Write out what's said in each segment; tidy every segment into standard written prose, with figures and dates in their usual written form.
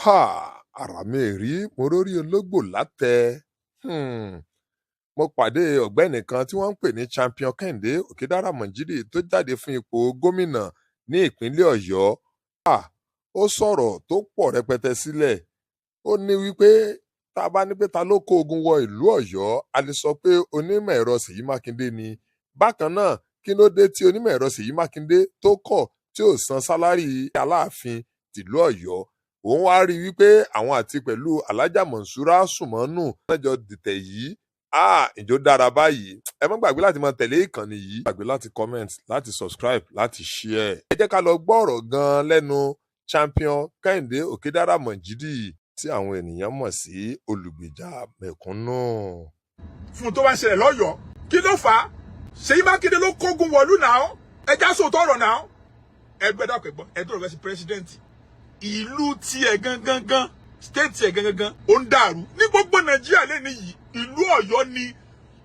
Háà! Ara mi rí, mo rórí ológbò látẹ. Mo pàdé ọ̀gbẹ́ni kan tí wọ́n ń pè ní Champion Kẹ́hìndé Òkèdára Mọ̀jìdì tó jáde fún ipò gómìnà ní ìpínlẹ̀ Ọ̀yọ́. Háà! Ó sọ̀rọ̀ tó pọ̀ rẹpẹtẹ sílẹ̀. Ó ní wípé tá a bá ní pé ta ló kó ogun wọ ìlú Ọ̀yọ́, a lè sọ pé onímọ̀ ẹ̀rọ Ṣèyí Mákindé ni. Bákan náà, kí ló dé tí onímọ̀ ẹ̀rọ Ṣèyí Mákindé tó kọ̀ tí ò san salary Aláàfin tìlú Ọ̀yọ́? Òun wá rí i wípé àwọn àti pẹ̀lú Alhaja Monsura Sùmọ́nù lọ́jọ́ dìtẹ̀ yìí. Ah, ìjó dára báyìí. Ẹ má gbàgbé láti máa tẹ̀lé ìkànnì yìí. Gbàgbé láti comment, láti subscribe, láti share. Ẹ jẹ́ ká lọ gbọ́ ọ̀rọ̀ gan-an lẹ́nu Champion Kẹ́hìndé Òkèdára Mọ̀jìdì tí àwọn ènìyàn mọ̀ sí olùgbèjà mẹ̀kúnnù. Fún tó bá ń ṣẹlẹ̀ lọ́yọ̀ọ́, kí ló fà á? Ṣèyí Mákindé ló kógun wọ̀lú náà. Ẹja sòótọ́ ọ̀rọ̀ náà. Ẹgbẹ́ dàpọ̀ ẹ̀gbọ́n ẹ̀ tó lọ fẹ́ sí president ìlú tiẹ̀ gangan gan, state tiẹ̀ gangan gan, ó ń dàrú ní gbogbo Nàìjíríà lẹ́ni yìí. Ìlú Ọ̀yọ́ ni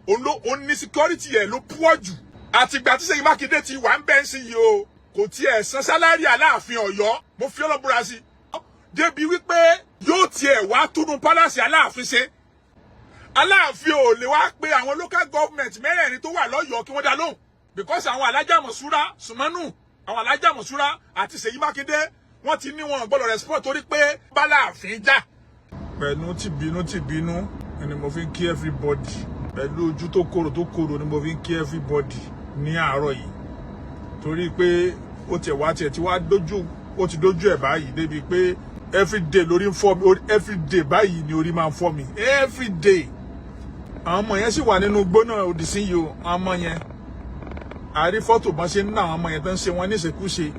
òun ló òun ní security ẹ̀ ló pọ̀ jù. Àtìgbà tí Ṣèyí Mákindé ti wà ń bẹ́ ń sí yìí o, kò tiẹ̀ san salary Aláàfin Ọ̀yọ́. Mo fi ọlọ́bùra sí débi wípé yóò tiẹ̀ wá túnú palace Aláàfin ṣe. Aláàfin ò lè wá pé àwọn local government mẹ́rẹ̀ẹ̀rin tó wà lọ́yọ̀ọ́ kí wọ́n dá lóhùn, because àwọn Alájà Mọ̀súrà Sùmọ́nù, àwọn Alájà Mọ̀súrà àti Ṣèyí Mákindé, wọ́n ti ní wọn gbọ́dọ̀ respond torí pé báláàfin jà. Pẹ̀lú tìbínú tìbínú ni mo fi ń kí everybody, pẹ̀lú ojú tó korò tó korò ni mo fi ń kí everybody ní àárọ̀ yìí, torí pé ó tiẹ̀ wá tiẹ̀ tí wá dójú, ó ti dójú ẹ̀ báyìí débi pé everyday lórí ń fọ́ mi. Everyday báyìí ni orí máa ń fọ́ mi, everyday. Àwọn ọmọ yẹn sì wà nínú igbó náà òdì sí yìí o. Àwọn ọmọ yẹn, àrí fọ́tò bọ́n ṣe ń ná àwọn ọmọ yẹn tó ń ṣe wọn níṣekúṣe.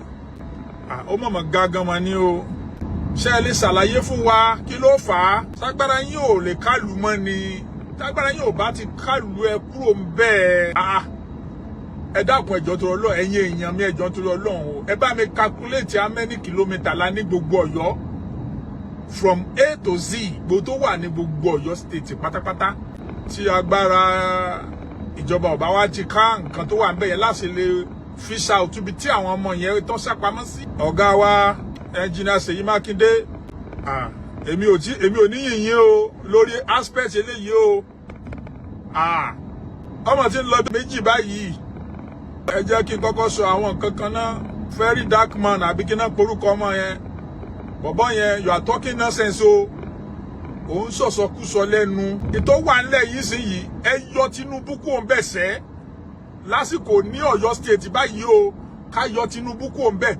Ó mọ̀mọ́ gángan mọ́ ni o. Ṣé ẹ lè ṣàlàyé fún wa kí ló fà á? Ságbára yín ò lè kálù mọ́ ni? Tágbára yín ò bá ti kálù, ẹ kúrò ń bẹ́ẹ̀. Ẹ dákun, ẹjọ́ tó Ọlọ́run, ẹ̀yin èèyàn mi, ẹjọ́ tó Ọlọ́run o, ẹ bá mi calculate how many kilometre la ní gbogbo Ọ̀yọ́, from A to Z, gbogbo tó wà ní gbogbo Ọ̀yọ́ State pátápátá. Tí agbára ìjọba ọba wa ti ká nǹkan tó wà ń bẹ̀ yẹn láti lè fish out ibi tí àwọn ọmọ yẹn tó sápamọ́ sí. Ọ̀gá wa, Engineer Ṣèyí Mákindé, èmi ò ní yìnyín o lórí aspect eléyìí o. Ọmọ tí ń lọ méjì báyìí. Ẹ jẹ́ kí n kọ́kọ́ sọ àwọn nǹkan kan náà. Very Dark Man, àbí kí náà porúkọ ọmọ yẹn, bọ̀bọ́ yẹn, you are talking nonsense o. Òun sọ̀sọ̀kúsọ lẹ́nu. Ètò wà ńlẹ̀ yìí sí yìí, ẹ yọ Tinubu kúrò ń bẹ̀ sẹ́ lásìkò ní Ọ̀yọ́ State báyìí o. Ká yọ Tinubu kúrò ń bẹ̀,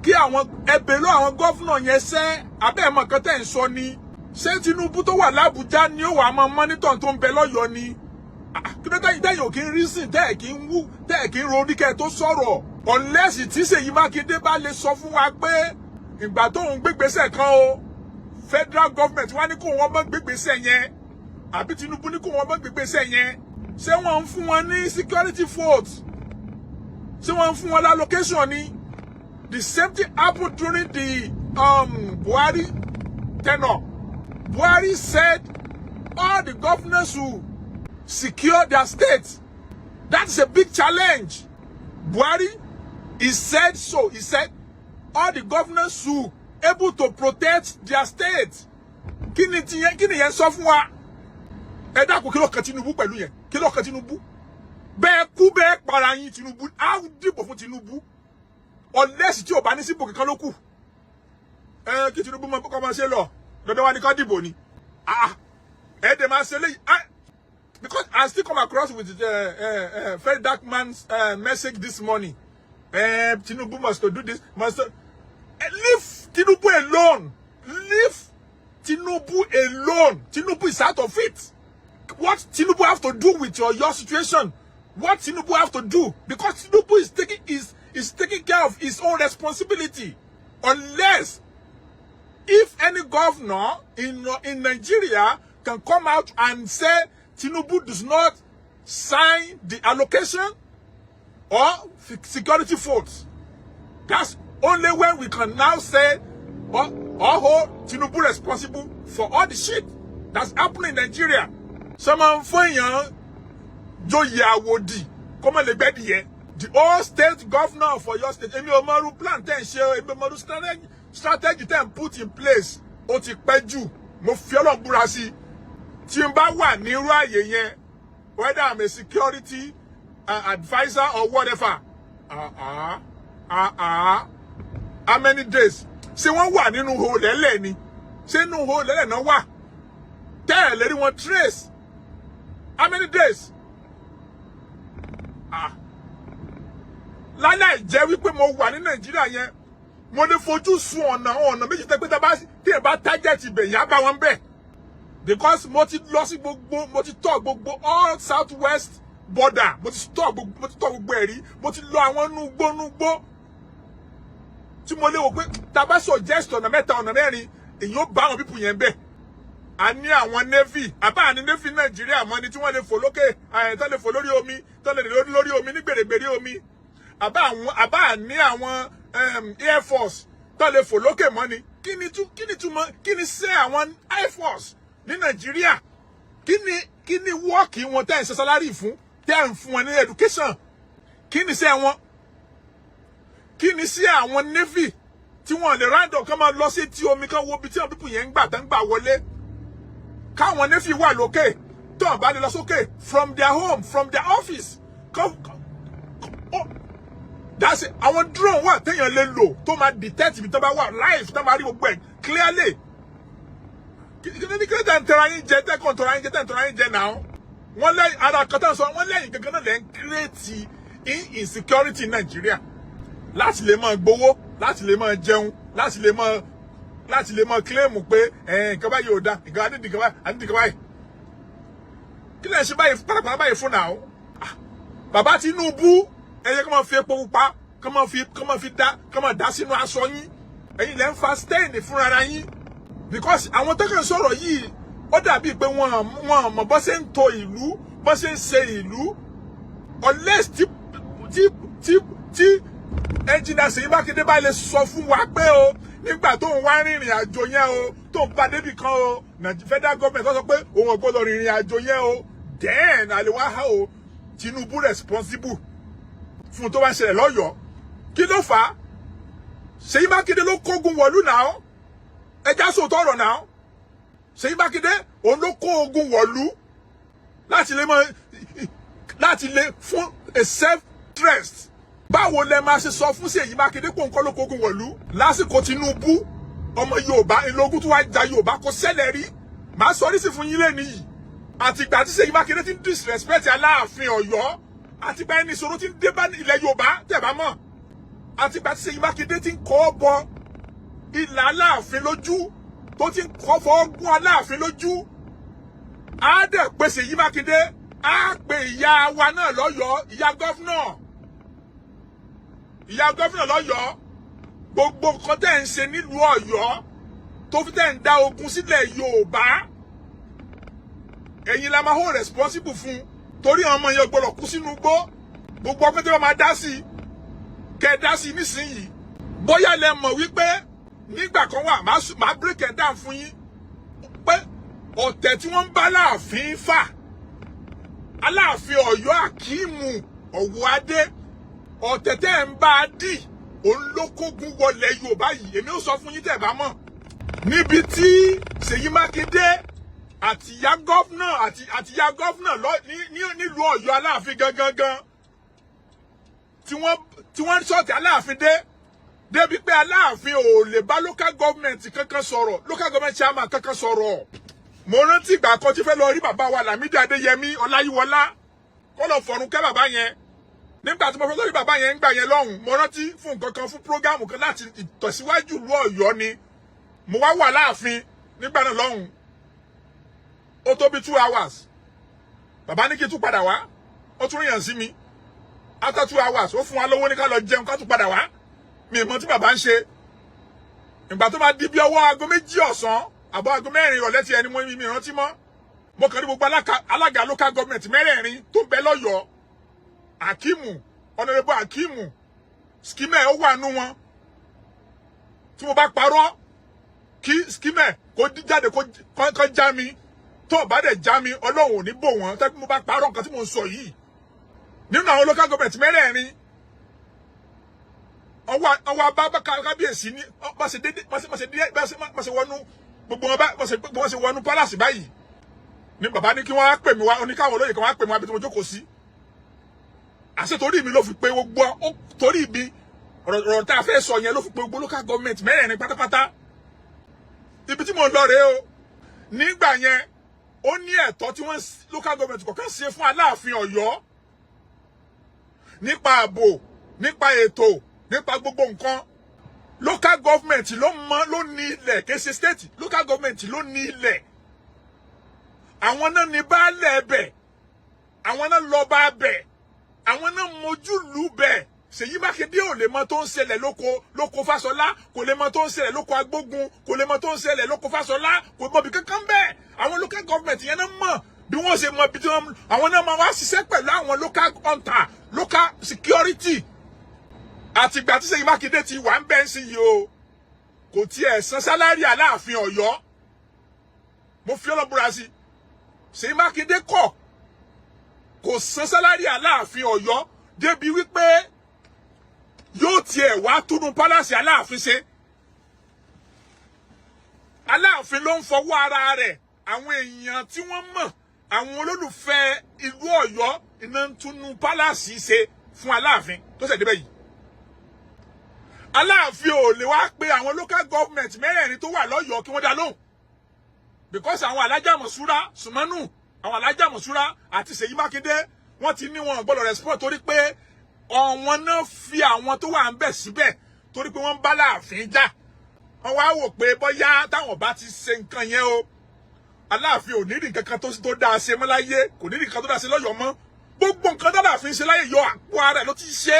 kí àwọn ẹbẹ̀ lọ àwọn governor yẹn sẹ́ abẹ́ ẹ̀mọ̀ kan tẹ̀ ń sọ ni. Ṣé Tinubu tó wà lábújá ni ó wà máa monitor tó ń bẹ lọ́yọ̀ọ́ ni? Kí ló dé tẹ́yìn ò kí ń reason, tẹ́ ẹ̀ kí ń wú, tẹ́ ẹ̀ kí ń ronú kẹ́ ẹ tó sọ̀rọ̀? Unless tí Ṣèyí Mákindé bá lè sọ fún wa pé ìgbà tóun gbégbèsè kan o, federal government wá ní kó wọn mọ́ gbégbèsè yẹn, àbí Tinubu ní kó wọn mọ́ gbégbèsè yẹn. Ṣé wọ́n ń fún wọn ní security vote? Ṣé wọ́n ń fún wọn allocation ni? The same thing happened during the Buhari tenure. Buhari said all the governors who secure their state. That is a big challenge. Buhari, he said so. He said all the governors who able to protect their state. Kí ni tiyẹn? Kí ni yẹn sọ fún wa? Ẹ dákun, kí ló kan Tinubu pẹ̀lú yẹn? Kí ló kan Tinubu? Bẹ́ẹ̀ kú bẹ́ẹ̀ para yín, Tinubu á dìbò fún Tinubu, unless tí ò bá ní sípò kankan ló kù. Ẹ kí Tinubu mọ kọ́ máa ṣe lọ. Dandan wa ni ká dìbò ni? Ah, ẹ dẹ̀ máa ṣe léyìí. Because I still come across with the very dark man's message this morning. Tinubu must to do this, must to leave Tinubu alone. Leave Tinubu alone. Tinubu is out of it. What Tinubu have to do with your situation? What Tinubu have to do? Because Tinubu is taking care of his own responsibility. Unless if any governor in Nigeria can come out and say Tinubu does not sign the allocation or security votes. That's only when we can now say or hold Tinubu responsible for all the shit that's happening in Nigeria. Someone fún èèyàn joyè àwòdì kó má lè gbẹ́dìyẹ. The whole state governor for your state. Èmi ò mọ irú plan tẹ́ ń ṣe, èmi ò mọ irú strategy. Strategy tẹ́ ń put in place, ó ti pẹ́ jù. Mo fi Ọlọ́run búra sí i, tí n bá wà ní irú àyè yẹn, whether I'm a security adviser or whatever, how many days? Ṣé wọ́n wà nínú ihò lẹ́lẹ̀ ni? Ṣé inú ihò lẹ́lẹ̀ náà wà tẹ́ ẹ̀ lérí wọn trace? How many days? Ah, láláì jẹ́ wípé mo wà ní Nàìjíríà yẹn, mo lè fojú sun ọ̀nà méjì tẹ́ pé tá bá tí ẹ bá target ibẹ̀ yẹn, á bá wọn bẹ̀, because mo ti lọ sí gbogbo, mo ti tọ́ gbogbo all South West border, mo ti tọ́ gbogbo ẹ̀rí, mo ti lọ àwọn núgbó núgbó tí mo lè wò pé tá a bá suggest ọ̀nà mẹ́ta, ọ̀nà mẹ́rin, èyí ó bá àwọn people yẹn bẹ̀. A ní àwọn navy, àbá ní navy Nàìjíríà mọ́ ni tí wọ́n lè fò lókè, tó lè fò lórí omi, tó lè rìn lórí omi ní gbèrègbèrè omi. Àbá ní àwọn air force tó lè fò lókè mọ́ ni. Kí ni túmọ̀, kí ni ṣe àwọn air force ní Nàìjíríà? Kí ni work wọn tẹ́ ń ṣe salary fún, tẹ́ ń fún wọn ní education? Kí ni ṣe wọn? Kí ni sí àwọn navy tí wọ́n lè round up, kán máa lọ sí etí omi, kán wo ibi tí àwọn people yẹn ń gbà tán gbà wọlé? Káwọn navy wà lókè, tó wọn bá lè lọ sókè, from their home, from their office, kán oh, that's it. Àwọn drone wà téèyàn lè lò tó máa detect ibi tó bá wà live, tó máa rí gbogbo ẹ̀ clearly. Kí ni kí ni tẹ̀ ń tẹ̀ra yín jẹ, tẹ̀ kàn tẹ̀ra yín jẹ, tẹ̀ ń tẹ̀ra yín jẹ náà? Wọ́n lẹ́yìn ara kan tó ń sọ, wọ́n lẹ́yìn gangan náà lẹ́ ń create insecurity in Nàìjíríà láti lè máa gbowó, láti lè máa jẹun, láti lè máa claim pé nǹkan báyìí ò da, nǹkan adídì nǹkan báyìí, adídì nǹkan báyìí. Kí lè ṣe báyìí pátápátá báyìí fún náà? Bàbá Tinubu, ẹ yẹ kó máa fi epo pupa, kó máa dá sínú aṣọ yín. Ẹ̀yin lẹ́ ń fa stain fúnra yín, because àwọn tó kàn sọ̀rọ̀ yìí, ó dàbí pé wọ́n mọ̀ bó ṣe ń to ìlú, bó ṣe ń ṣe ìlú, unless tí Engineer Ṣèyí Mákindé bá lè sọ fún wa pé o, nígbà tó ń wá rìnrìn àjò yẹn o, tó ń bá débì kan o, federal government sọ pé òun ò gbọ́dọ̀ rìnrìn àjò yẹn o, then àlewà ha o Tinubu responsible fún tó bá ń ṣẹlẹ̀ lọ́yọ̀ọ́. Kí ló fà á? Ṣèyí Mákindé ló kógun wọ̀lú náà. Ẹja sòótọ́ ọ̀rọ̀ náà. Ṣèyí Mákindé, òun ló kó ogun wọ̀lú láti lè mọ, láti lè fún a self interest. Báwo lẹ máa ṣe sọ fún Ṣèyí Mákindé kó nǹkan ló kó ogun wọ̀lú lásìkò Tinubu? Ọmọ Yorùbá ìlógún tó wá ja Yorùbá, kò ṣẹlẹ̀ rí. Màá sọ oríṣi fún yín lẹ́nu yìí. Àtìgbà tí Ṣèyí Mákindé ti ń disrespect Aláàfin Ọ̀yọ́, àtìgbà ẹni ìṣòro ti ń dé bá ilẹ̀ Yorùbá. Tẹ̀ bá mọ̀, àtìgbà tí Ṣèyí Mákindé ti ń kọ́ bọ ilà Aláàfin lójú, tó ti ń kọ́ fọ́ gún Aláàfin lójú, á dẹ̀ pé Ṣèyí Mákindé, á pe ìyá wa náà lọ́yọ̀ọ́, ìyá governor lọ́yọ̀ọ́. Gbogbo nǹkan tẹ́ ń ṣe nílùú Ọ̀yọ́ tó fi tẹ́ ń dá ogun sílẹ̀ Yorùbá, ẹ̀yin la máa hold responsible fún, torí àwọn ọmọ yẹn gbọ́dọ̀ kú sínú igbó. Gbogbo ọgbẹ́ tí wọ́n máa dá sí, kẹ́ ẹ dá sí nísìnyìí. Bóyá lẹ mọ̀ wípé nígbà kan wà, máa break it down fún yín pé ọ̀tẹ̀ tí wọ́n ń bá Aláàfin fà, Aláàfin Ọ̀yọ́ Akíìmù Ọ̀wọ́adé, ọ̀tẹ̀ tẹ́ ẹ̀ ń bá a dì, òun ló kógun wọlé Yorùbá yìí. Èmi ó sọ fún yín tẹ́ ẹ bá mọ̀ níbi tí Ṣèyí Mákindé àti ìyá governor àti ìyá governor lọ ní nílùú Ọ̀yọ́, Aláàfin gangan gan, tí wọ́n ń sọ̀tì Aláàfin dé débi pé Aláàfin ò lè bá local government kankan sọ̀rọ̀, local government chairman kankan sọ̀rọ̀. Mo rántí ìgbà kan tí fẹ́ lọ rí bàbá wa Lámídì Adéyẹmí Ọláyíwọlá, kọ́ lọ fọ̀run kẹ́ bàbá yẹn. Nígbà tí mo fẹ́ lọ rí bàbá yẹn ń gbà yẹn lọ́hùn, mo rántí fún nǹkan kan, fún program kan láti ìtẹ̀síwájú ìlú Ọ̀yọ́ ni. Mo wá wà láàfin nígbà náà lọ́hùn, ó tó bí 2 hours, bàbá ní kí n tún padà wá. Ó tún ríyàn sí mi after 2 hours, ó fún wa lówó ní ká lọ jẹun, ká tún padà wá. Mi ì mọ̀ tí bàbá ń ṣe. Ìgbà tó máa di bí ọwọ́ aago 2 ọ̀sán àbọ̀ aago 4 ìrọ̀lẹ́ tí ẹni mo mi rántí mọ́, mo kàn ní gbogbo alága local government mẹ́rẹ̀ẹ̀rin tó ń bẹ lọ́yọ̀ọ́, Akimu, Honourable Akimu Skimẹ, ó wà nú wọn. Tí mo bá parọ́, kí Skimẹ kó jáde kó já mi. Tó o bá dẹ̀ já mi, Ọlọ́run ò ní bò wọ́n tẹ́ mo bá parọ́ nǹkan tí mo ń sọ yìí. Nínú àwọn local government mẹ́rẹ̀ẹ̀rin Ọwọ́ bá kábíyèsí ní bá ṣe dédé, bá ṣe dédé, bá ṣe wọnú gbogbo wọn, bá ṣe wọnú palace báyìí ni bàbá ní kí wọ́n á pè mí wá, oníkàwọn olóyè kan wá pè mí wá bí tí mo jókòó sí. Àṣẹ torí mi ló fi pé gbogbo, torí mi, ọ̀rọ̀ tá a fẹ́ sọ yẹn ló fi pé gbogbo local government mẹ́rẹ̀ẹ̀rin pátápátá. Ibi tí mo ń lọ rèé o. Nígbà yẹn, ó ní ẹ̀tọ́ tí wọ́n local government kọ̀ọ̀kan ṣe fún Aláàfin Ọ̀yọ́ nípa ààbò, nípa ètò, nípa gbogbo nǹkan. Local government ló mọ, ló ní ilẹ̀, kì í ṣe state. Local government ló ní ilẹ̀. Àwọn náà ní baálẹ̀ ẹbẹ̀, àwọn náà lọ́ba bẹ̀, àwọn náà mójúlù bẹ̀. Ṣèyí Mákindé ò lè mọ tó ń ṣẹlẹ̀ lóko Fáṣọlá, kò lè mọ tó ń ṣẹlẹ̀ lóko Agbógun, kò lè mọ tó ń ṣẹlẹ̀ lóko Fáṣọlá, kò mọ bí kankan bẹ́ẹ̀. Àwọn local government yẹn náà mọ̀ bí wọ́n ṣe mọ bí tí wọ́n, àwọn náà máa wá ṣiṣẹ́ pẹ̀lú àwọn local hunter, local security. Àtìgbà tí Ṣèyí Mákindé ti wà ń bẹ́ ń sí yìí o, kò tiẹ̀ san salary Aláàfin Ọ̀yọ́. Mo fi ọlọ́bùra sí, Ṣèyí Mákindé kọ̀, kò san salary Aláàfin Ọ̀yọ́, débi wípé yóò tiẹ̀ wá túnú palace Aláàfin ṣe. Aláàfin ló ń fọwọ́ ara rẹ̀, àwọn èèyàn tí wọ́n mọ̀, àwọn olólùfẹ́ ìlú Ọ̀yọ́ iná ń túnú palace ṣe fún Aláàfin tó ṣẹ̀ débẹ̀ yìí. Aláàfin ò lè wá pé àwọn local government mẹ́rẹ̀ẹ̀rin tó wà lọ́yọ̀ọ́ kí wọ́n dá lóhùn, because àwọn Alájà Mọ̀súrà Sùmọ́nù, àwọn Alájà Mọ̀súrà àti Ṣèyí Mákindé, wọ́n ti ní wọn gbọ́dọ̀ respond, torí pé ọ̀wọ́n náà fi àwọn tó wà ń bẹ̀ síbẹ̀, torí pé wọ́n ń bá Láàfin jà. Wọ́n wá wò pé bóyá táwọn bá ti ṣe nǹkan yẹn o, Aláàfin ò ní rí nǹkan kan tó dáa ṣe mọ́ láyé, kò ní rí nǹkan tó dáa ṣe lọ́yọ̀ọ́ mọ́. Gbogbo nǹkan tó Aláàfin ṣe láyé yọ, àpò ara ẹ̀ ló ti ṣe.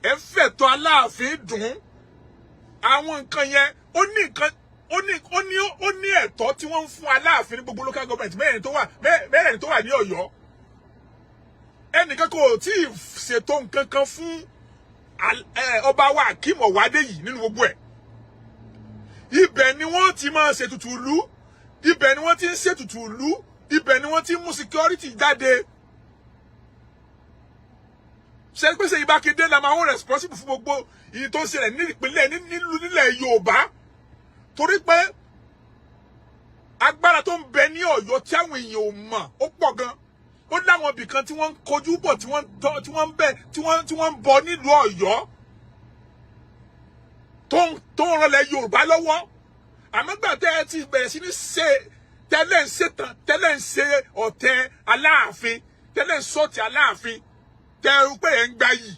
Ẹ fẹ̀tọ́ Aláàfin dùn àwọn nǹkan yẹn. Ó ní nǹkan, ó ní ẹ̀tọ́ tí wọ́n ń fún Aláàfin ní gbogbo local government mẹ́rẹ̀ẹ̀rin tó wà ní Ọ̀yọ́. Ẹnìkan kò tí ì ṣètò nǹkan kan fún ọba wa Akeem Ọ̀wádé yìí nínú gbogbo ẹ̀. Ibẹ̀ ni wọ́n ti máa ṣètùtù ìlú, ibẹ̀ ni wọ́n ti ń ṣètùtù ìlú, ibẹ̀ ni wọ́n ti ń mú security jáde. Ṣe pé Ṣèyí Mákindé la máa ń responsible fún gbogbo ìyí tó ń ṣẹlẹ̀ ní ìpínlẹ̀ nílùú nílẹ̀ Yorùbá, torí pé agbára tó ń bẹ ní Ọ̀yọ́ tí àwọn èèyàn ò mọ̀, ó pọ̀ gan. Ó láwọn ibì kan tí wọ́n ń kojú bọ̀, tí wọ́n tí wọ́n ń bẹ, tí wọ́n ń bọ nílùú Ọ̀yọ́ tó ń ranlẹ̀ Yorùbá lọ́wọ́. Àmọ́ gbà tẹ́ ẹ ti bẹ̀rẹ̀ sí ní ṣe tẹ́lẹ̀, ń ṣètàn tẹ́lẹ̀, ń ṣe ọ̀tẹ̀ Aláàfin tẹ́lẹ̀, ń sọ̀tì Aláàfin tẹ́ ẹ pé ẹ̀ ń gba yìí,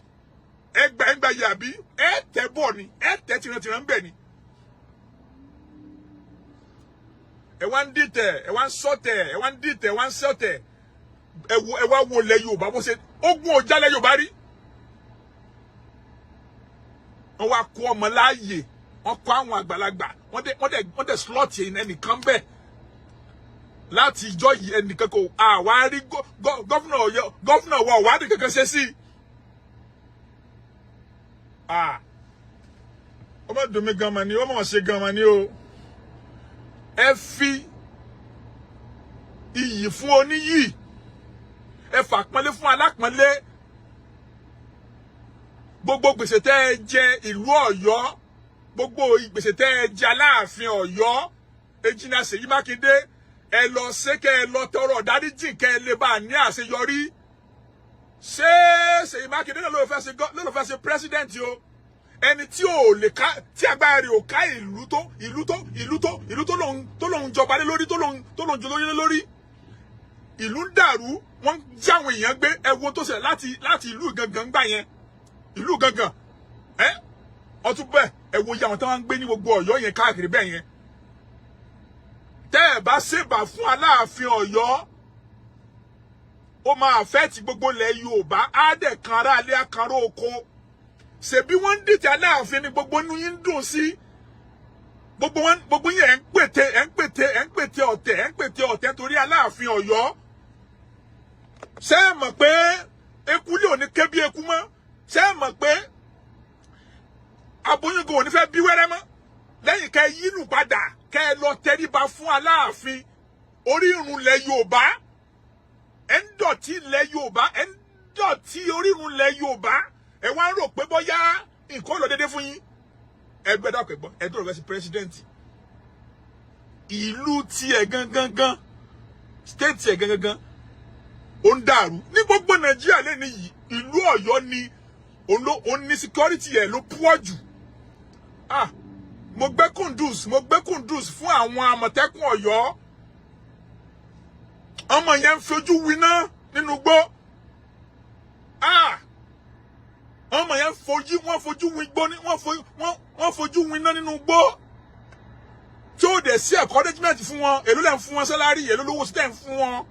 ẹ ń gba yìí, àbí ẹ tẹ́ bọ̀ ni, ẹ tẹ́ tìrantìran ń bẹ̀ ni. Ẹ wá ń dìtẹ̀, ẹ wá ń sọ̀tẹ̀, ẹ wá ń dìtẹ̀, ẹ wá ń sọ̀tẹ̀. Ẹ wo, ẹ wá wo ilẹ̀ Yorùbá bó ṣe ogun ọjà lẹ̀ Yorùbá rí. Wọ́n wá kó ọmọ láàyè, wọ́n kó àwọn àgbàlagbà, wọ́n dẹ̀ slot ẹnìkan bẹ́ẹ̀ láti ìjọ yìí. Ẹnìkan kò àwa rí governor Ọ̀yọ́, governor wa ò wá rí kankan ṣe sí i. Ọmọ dùn mí gan ma ni, ọmọ ṣe gan ma ni o. Ẹ fi iyì fún oníyì, ẹ fàpọ́nlé fún alápọ́nlé. Gbogbo gbèsè tẹ́ ẹ jẹ ìlú Ọ̀yọ́, gbogbo gbèsè tẹ́ ẹ jẹ Aláàfin Ọ̀yọ́, Ejina Ṣèyí Mákindé, ẹ lọ ṣe kẹ́ ẹ lọ tọrọ dáríjì kẹ́ ẹ lè bá a ní àṣeyọrí. Ṣé Ṣèyí Mákindé náà ló fẹ́ ṣe president o? Ẹni tí ò lè ká, tí agbára rẹ̀ ò ká ìlú tó lòun jọba lé lórí, tó lòun jọ lórí lé lórí. Ìlú ń dàrú, wọ́n ń já àwọn èèyàn gbé. Ẹ wo tó ṣẹlẹ̀ láti ìlú gangan gbà yẹn, ìlú gangan ẹ ọtún bẹ́ẹ̀. Ẹ wo iye àwọn tí wọ́n ń gbé ní gbogbo Ọ̀yọ́ yẹn káàkiri bẹ́ẹ̀ yẹn. Tẹ́ ẹ bá ṣèbà fún Aláàfin Ọ̀yọ́, ó máa affect gbogbo ilẹ̀ Yorùbá, á dẹ̀ kan aráalé, akanró oko. Ṣèbí wọ́n ń dìtẹ̀ Aláàfin ni gbogbo inú yín ń dùn sí. Gbogbo wọn, gbogbo yín, ẹ̀ ń pète, ẹ̀ ń pète, ẹ̀ ń pète ọ̀tẹ̀, ẹ̀ ń pète ọ̀tẹ̀ torí Aláàfin Ọ̀yọ́. Ṣé ẹ mọ̀ pé eku lè ò ní ké bí eku mọ́? Ṣé ẹ mọ̀ pé aboyún gan ò ní fẹ́ bí wẹ́rẹ́ mọ́? Lẹ́yìn kẹ́ yílù padà, kẹ́ ẹ lọ tẹríba fún Aláàfin, orírun ilẹ̀ Yorùbá. Ẹ̀ ń dọ̀tí ilẹ̀ Yorùbá, ẹ̀ ń dọ̀tí orírun ilẹ̀ Yorùbá. Ẹ wá ń rò pé bóyá Nǹkan lọ déédéé fún yín. Ẹgbẹ́ dàpọ̀ ẹ̀gbọ́n ẹ tó lọ fẹ́ sí president ìlú tiẹ̀ gangan gan, state tiẹ̀ gangan gan, ó ń dàrú ní gbogbo Nàìjíríà lẹ́ni yìí. Ìlú Ọ̀yọ́ ni òun ló òun ní security ẹ̀ ló pọ̀ jù. Ah, mo gbé kudos, mo gbé kudos fún àwọn Àmọ̀tẹ́kùn Ọ̀yọ́. Ọmọ yẹn ń fojú winá nínú igbó. Ah, ọmọ yẹn fojú wọ́n fojú wigbó ní wọ́n fojú winá nínú igbó tí ó dẹ̀ sí encouragement fún wọn. Èló lẹ́ ń fún wọn salary? Èló lówó sí tẹ̀ ń fún wọn?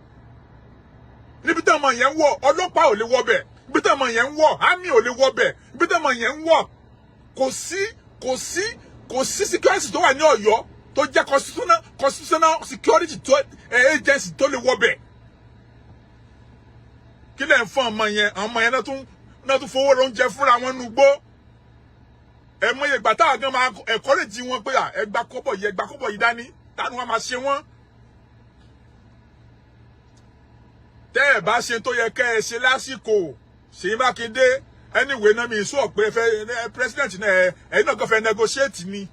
Níbi tí ọmọ yẹn ń wọ̀, ọlọ́pàá ò lè wọ bẹ̀. Níbi tí ọmọ yẹn ń wọ̀, army ò lè wọ bẹ̀. Níbi tí ọmọ yẹn ń wọ̀, kò sí security tó wà ní Ọ̀yọ́ tó jẹ́ constitutional security tó agency tó lè wọ bẹ̀. Kí lẹ̀ ń fún ọmọ yẹn? Àwọn ọmọ yẹn náà tún fowó lóúnjẹ fúnra wọn nugbó. Ẹ mọ ìgbà táwọn gan máa encourage wọn pé ẹ gba kọ́bọ̀ yìí, ẹ gba kọ́bọ̀ yìí dání, táwọn wọn máa ṣe wọ́n. Tẹ́ ẹ bá ṣe tó yẹ kẹ́ ẹ ṣe lásìkò, Ṣèyí Mákindé, anyway náà mi sọ pé ẹ fẹ́ president náà, ẹ ẹ̀yin náà kàn fẹ́ negotiate ni.